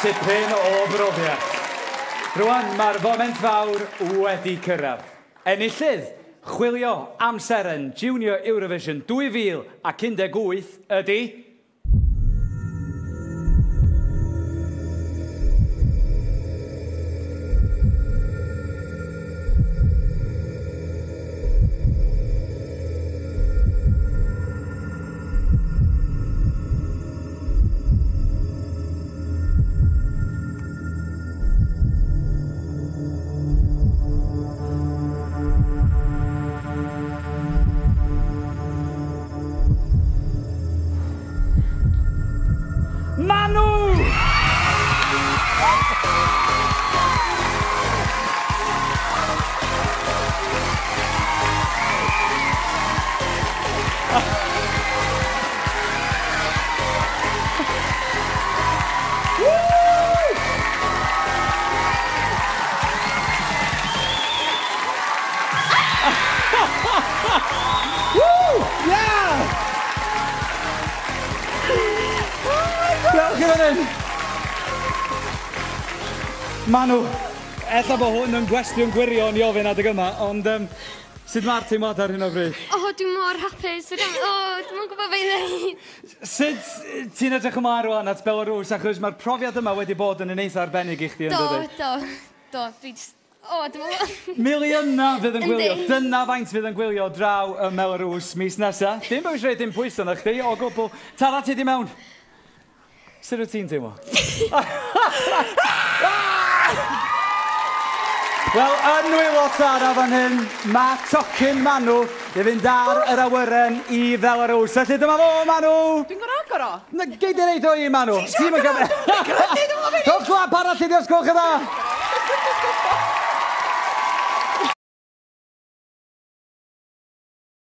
Tipyn o brofiad. Rwan, mae'r foment fawr wedi cyrraedd. Enillydd, Chwilio am Seren Junior Eurovision 2018 ydy... Manu! Woo! Yeah! Dewch i fan hyn. Manu, ella bod hwn yn gwestiwn gwirion i ofyn adeg yma, ond sut mae'r teimlad ar hyn o bryd? O, dwi'n mor hapus. O, dwi'm yn gwybod be i ddweud. Sut ti'n edrych ymlaen rwan at Belarus, achos mae'r profiad yma wedi bod yn un eitha arbennig i chdi, yn dydi? Do, dwi just... O, dwi'n gwybod. Miliynau fydd yn gwylio. Dyna faint fydd yn gwylio draw ym Belarus mis nesaf. Dim bod eisiau dim pwysau na chdi, o gwbl. Tara, ti di mewn. Sut wyt ti'n teimlo? Wel, yn nwylo Tara fan hyn, mae tocyn Manu i fynd ar yr awyren i Belarus. Felly dyma fo, Manu! Dwi'n gorau agor o? Na, gei di reid o i, Manu. Ti'n siarad? Dwi'n credu, dwi'n meddwl. Rhowch clap arall iddi os gwelwch yn dda.